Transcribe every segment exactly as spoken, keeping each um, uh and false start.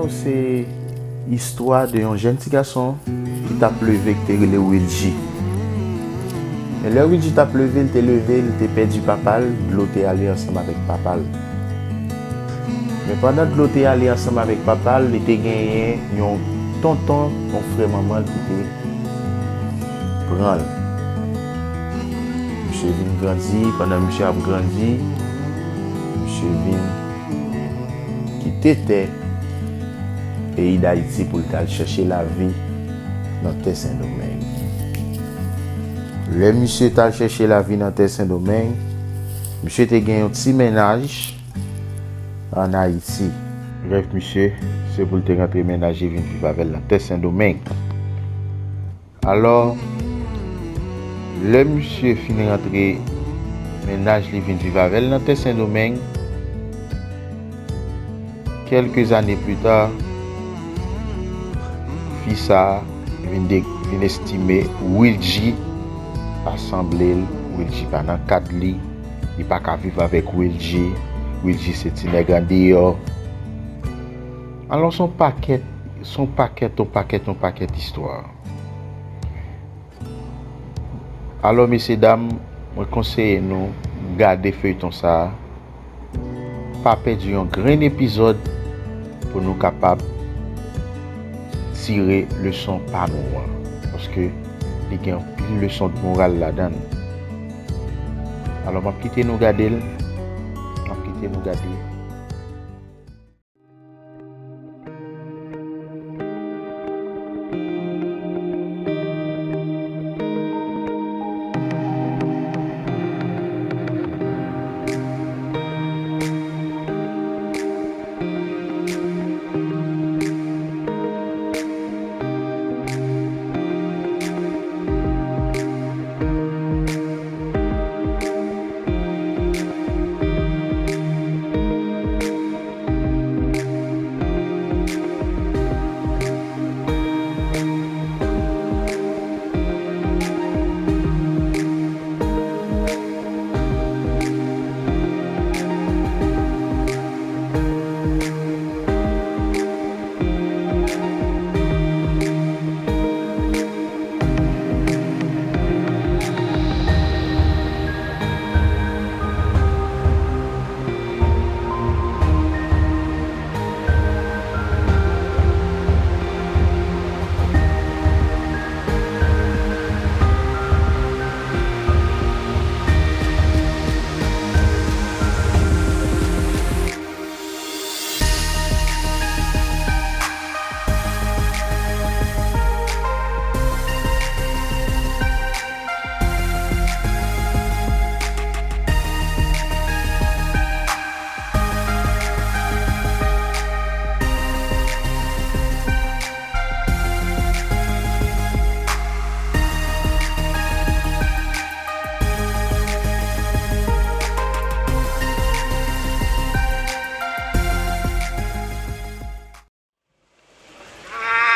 Se istwa de yon jèn ti gason ki t ap leve, ki te rele Wilgy. Men lè Wilgy t ap leve, l te leve, l te pèdi papa l, dlo te ale ansanm avèk papa l. Men pandan dlo te ale ansanm avèk papa l, li te genyen yon tonton, yon frè manman l ki te pran l. Misye vin grandi, pandan misye ap grandi, misye vin kite tè peyi Dayiti pou l t al chèche lavi nan tè Sendomeng. Lè misye t al chèche lavi nan tè Sendomeng, misye te gen yon ti mennaj ann Ayiti. Rèv misye, se pou l te rantre mennaj li vin viv avè l nan tè Sendomeng. Alò, lè misye fin rantre mennaj li vin viv avè l nan tè Sendomeng, kèlke zane pli ta, fi sa a vin de, vin estime Wilgy pa sanble l, Wilgy pa nan kad li, li pa ka viv avèk Wilgy, Wilgy se ti nèg andeyò. Alò, se yon pakèt, se yon pakèt, yon pakèt, yon pakèt istwa. Alò, mesye dam, mwen konseye nou gade feyton sa a. Pa pèdi yon grenn epizòd pou nou kapab tire leson pa nou an. Paske li gen anpil leson de moral ladan l. Alò, m ap kite nou gade l. M ap kite nou gade.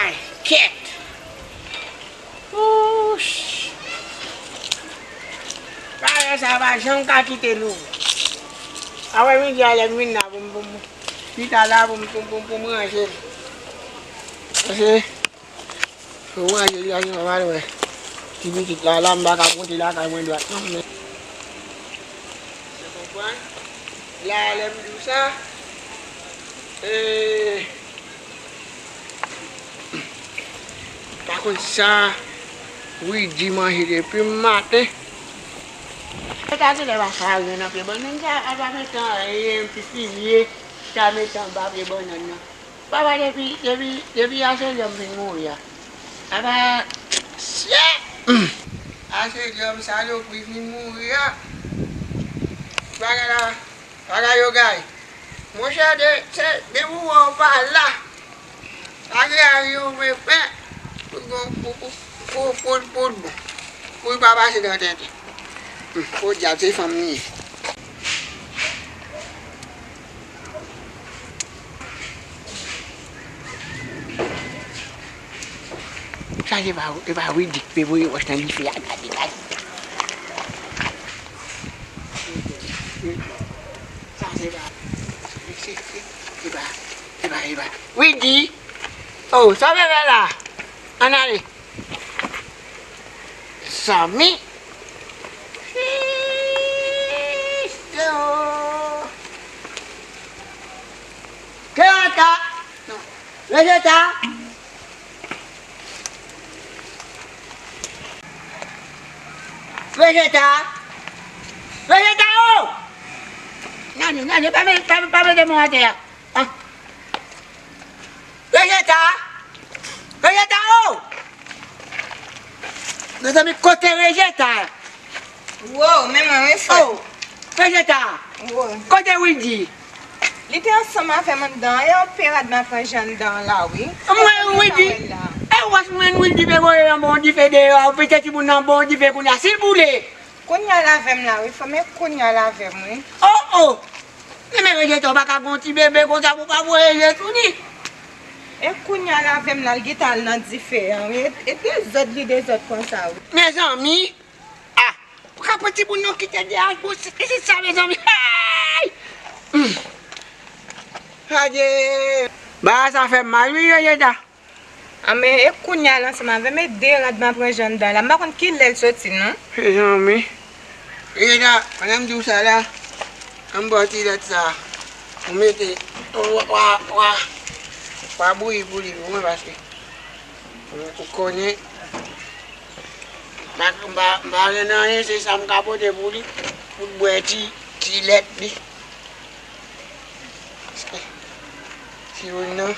Ay, kèt! Wouch! Bagay sa pa janm ka kite nou. Aprè midi a lè m vin la pou m, pou m chita la pou m, pou m, pou m, pou m ranje l. Paske pou m ranje l la se pa mal wè. Ti pitit la, la m pa ka monte lakay mwen dwat non, men. Ou konprann? La lè m di w sa, e, pa konn sa Wilgy manje depi maten. Se ta genlè pa sa a gen nan pye bannann sa a, pa metan anyen, pipilye, ta metan anba pye bannann nan. Papa, depi, depi, depi Aselòm fin mouri a. Apa, shit! Aselòm, salopri fin mouri a. Bagay la, bagay yo gay. Monchè, de, se, depi w wè w pa la, pa gen ayen w vle fè pou, pou, pou, pou, pou, pou, pou, pou l pa pase nan tenten. Podyab, se fanm li ye. Sa se pa, se pa Wilgy ki te voye wòch nan dife a, gade, gade. Sa se pa, se, se, se pa, se pa, se pa. Wi, Di, oh, sa w vle fè la? Ann ale. Zanmi. Kristo. Ke anta. Vejeta. Vejeta. Vejeta, oh! Nani, nani, pa met-, pa, pa mete mwen atè a. Ah. Vejeta! Vejeta, oh! Mezanmi, kote Vejeta? Wow, men mwen, wi, frè. Oh! Vejeta! Wow. Kote Wildy? Li te ansanm avè m anndan an, e yon pe rad m ap ranje anndan an la, wi. Mwen, Wildy? E wòch mwen, Wildy, pe voye yon bon dife deyò, pete timoun nan bon dife kounye a, si l boule. Kounye a l avè m la, wi, frè, men kounye a l avè m, wi. Oh, oh! Men, men Vejeta, ou pa ka gon ti bebe konsa pou pa voye je sou li. E kounye a l avè m la, l gentan al nan dife an, wi. E, e dezòd li dezòd konsa, wi. Mezanmi, ah, ou ka pran timoun nan kite deyò, bon, se, se sa, mezanmi. Hey! Hmm. Adye! Bagay sa fè m mal, wi, Vejeta. Anben, e kounye a l ansanm avè m, e de rad m ap ranje anndan la. M pa konn kilè l soti, non. Mezanmi. Vejeta, pandan m di w sa la, ann ba w ti lèt sa. Ou mete, w a, w a, w a, w a bouyi pou li pou mwen, paske ou, ou konnen, m pa, m pa, m pa gen anyen, se sa m ka pote pou li, pou l bwè ti, ti lèt li. Timoun nan,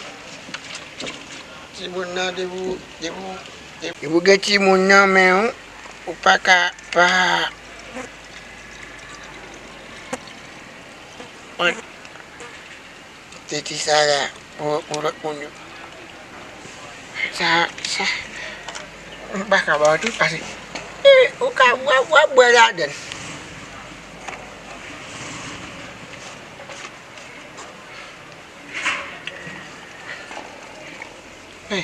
timoun nan, depi w, depi w, depi w gen timoun nan men w, ou pa ka pa. Tete sa la, pou, pou lòt moun yo. Sa, sa, m pa ka ba w tout, paske, eh, ou ka, w a, w a bwè ladan l. Hey.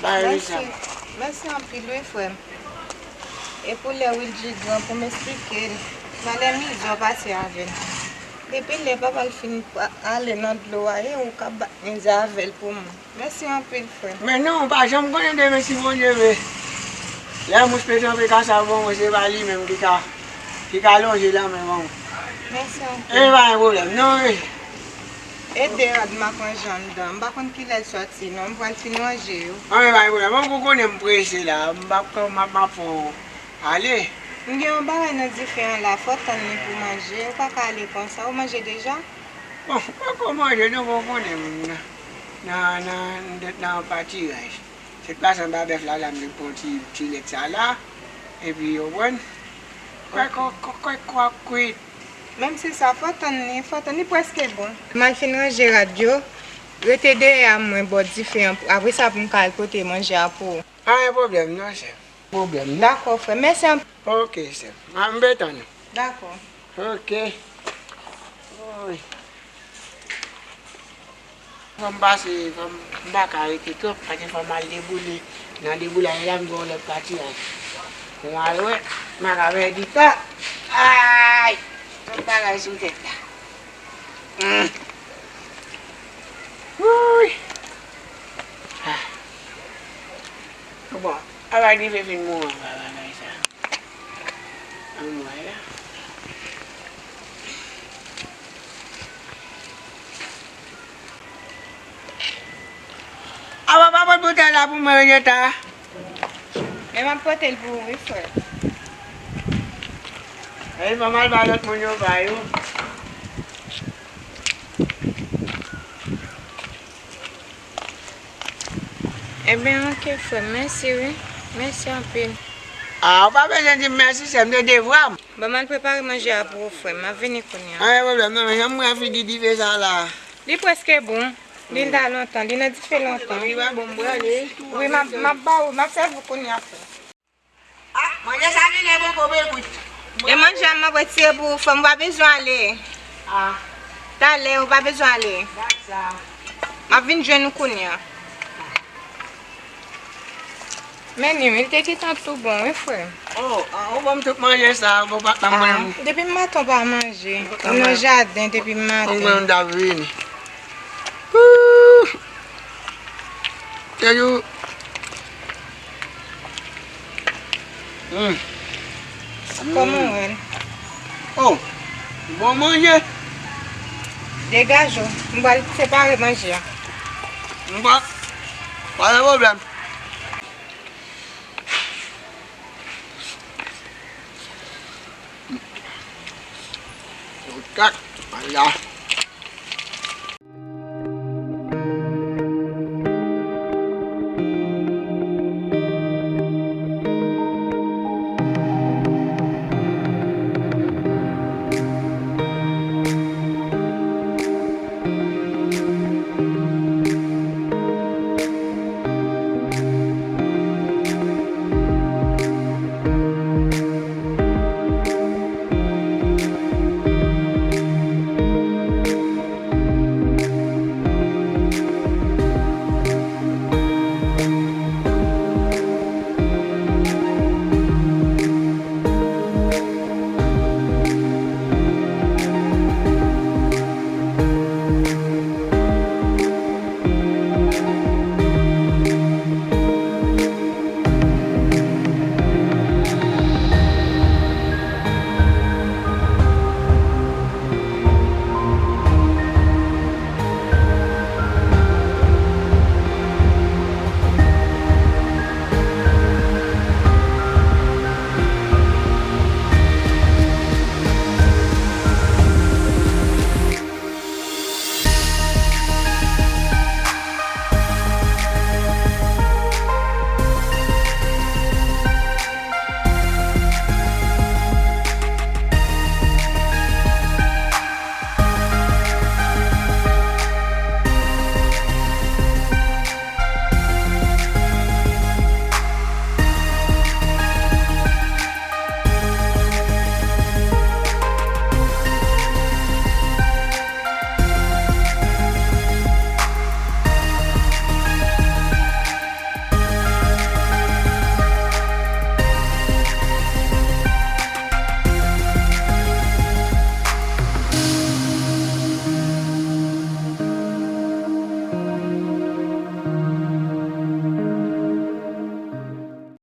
Ba yo sa. Mèsi, mèsi anpil, wi, frè m. E pou lè Wildy gran, pou m esplike l, malè mizè w pase avè l. Depi lè papa l fin pa-, ale nan dlo a, e ou k ap bat mizè avè l pou mwen. Mèsi anpil, frè. Men non, ou pa janm konnen demen si Bondye vle. Lè mouch pete anpe ka sa bon, mwen se pa li menm ki ka, ki ka lonje lanmen ban mwen. Mèsi anpil. E pa gen pwoblèm, non, wi. E de rad m ap ranje anndan. M pa konn kilè l soti, non. M pral fin ranje yo. Anben, pa gen pwoblèm. Ou konnen m prese la. M p ap, m ap, m ap fè w ale. M gen yon bagay nan dife an la. Fò w tann li pou manje. Ou pa ka ale konsa. Ou manje deja? Bon, m poko manje non, bon, konnen m nan, nan, nan, nan patiraj. Se t pase anba bèf la, la, m te pran ti, ti lèt sa la, epi, w konprann? Kwè kò, kwè, kwè kò ap kwit. Menm si sa, fò tann li, fò tann li prèske bon. M al fin ranje rad yo, rete dèyè a mwen bò dife an, apre sa pou m ka al pote manje a pou ou. Pa gen pwoblèm non, sè. Pwoblèm. Dakò, frè. Mèsi anpil. Oke, sè. A, m pe tann ou. Dakò. Oke. Woy. Fò m pase, fò m, m pa ka rete twòp, paske fò m al deboule. Nan deboulay la, m gen yon lòt patiraj. Pou m al wè, m pa ka pèdi tan. Ay! Tout bagay sou tèt la. Hmm. Woy! Ah. Bon, ala dife fin mouri anba bagay sa. Anmwey la. Apa pa pot boutèy la pou mwen, Renata? Men m ap pote l pou ou, wi, frè. Ey, pa mal ba lòt moun yo bay ou. Ebyen, oke, frè m. Mèsi, wi. Mèsi anpil. A, ou pa bezwen di m mèsi, sè m, se devwa m. Ban m al prepare manje a pou ou, frè m. M ap vini kounye a. Pa gen pwoblèm, non, men jan m wè figi dife sa la. Li prèske bon. Li la lontan. Li nan dife lontan. Li pa bon, m prale. Wi, m ap, m ap ba ou, m ap sèvi w kounye a, frè. Ah, manje sa genlè poko byen kwit. E manje a m ap retire pou ou, frè m, ou pa bezwen ale. Ah. Talè, ou pa bezwen ale. Dat sa. M ap vin jwenn ou kounye a. Men li, wi, li te gentan tou bon, wi, frè m. Oh, ah, ou ban m tout manje sa, bon, pa, pa mwen. Ah, depi maten w pa manje. Ou nan jaden depi maten. Mwen, m t ap vini. Tèt ou. Hmm. Kòman w wè l? Oh, bon manje. Degaje w, m pral separe manje a. M pa, pa gen pwoblèm. Kat, aya.